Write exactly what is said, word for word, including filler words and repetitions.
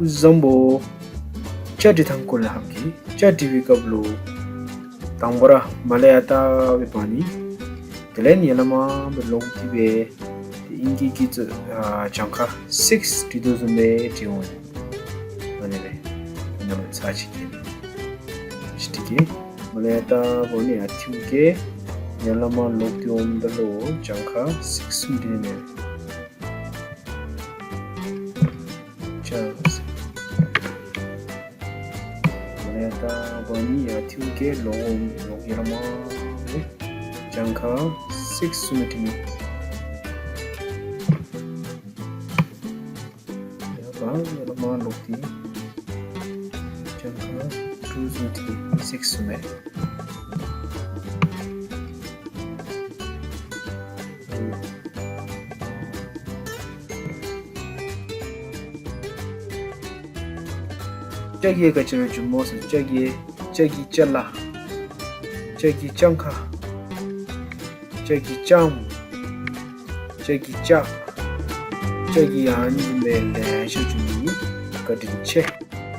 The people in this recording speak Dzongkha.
བཟང་པོ། བཅའ་སྒྲིག་དང་སྐོར་ལས་ཧམ་གྱི་བཅའ་སྒྲིག་པའི་སྐབས་ལུ་དང་པ་ར་མ་ལས་ཡར་ལྟ་སྦེ་འབག་ནི། དེ་ལས་ཡར་ལས་མར་སྦེ་ལོག་སྟེ་སྦེ་ཏེ་ཨིང་སྐད་ཀྱི་ཨ་གྱངས་ཁ་སིགསི་བྲིས་དོ་བཟུམ་སྦེ་བྲི་འོང་། ཨ་ནི་སྦེ་ཨ་ནི་སྦེ་ཚར་གཅིག་གི་ཅིག་བྲི་གེ། མ་ལས་ཡར་ལྟ་འབག་ནི་ཡར་འཐུ་གེ། ཡར་ལས་མར་ལོག་སྟེ་འོངམ་ད་ལུ་གྱངས་ཁ་སིགསི་བཟུམ་བྲི་ནི། ལས་ད་འབག་ནི་ཡར་འཐུ་གེ། ལོག་འོང་། ལོག་ཡར་ལས་མར་གྱངས་ཁ་སིགསི་བཟུམ་བྲི་ནི། ཡར་ལས་མར་ལོག་སྟེ་གྱངས་ཁ་ཊུ་བཟུམ་བྲི་ནི། སིགསི་བཟུམ་སྦེ། ལྕགས་ཀྱི་ག་ཅི་ར་འབྱུངམ་སྨོ་ཟེར། ལྕགས་ཀྱི་ལྕགས་ཀྱི་ལྕགས་ལ། ལྕགས་ཀྱི་ལྕགས་ཁ། ལྕགས་ཀྱི་ལྕགས་མོ། ལྕགས་ཀྱི་ལྕགས། ལྕགས་ཀྱི་ཨ་ནི་སྦེ་ལེ་ཤ་འབྱུང་ནི། བཀའ་དྲིན་ཆེ།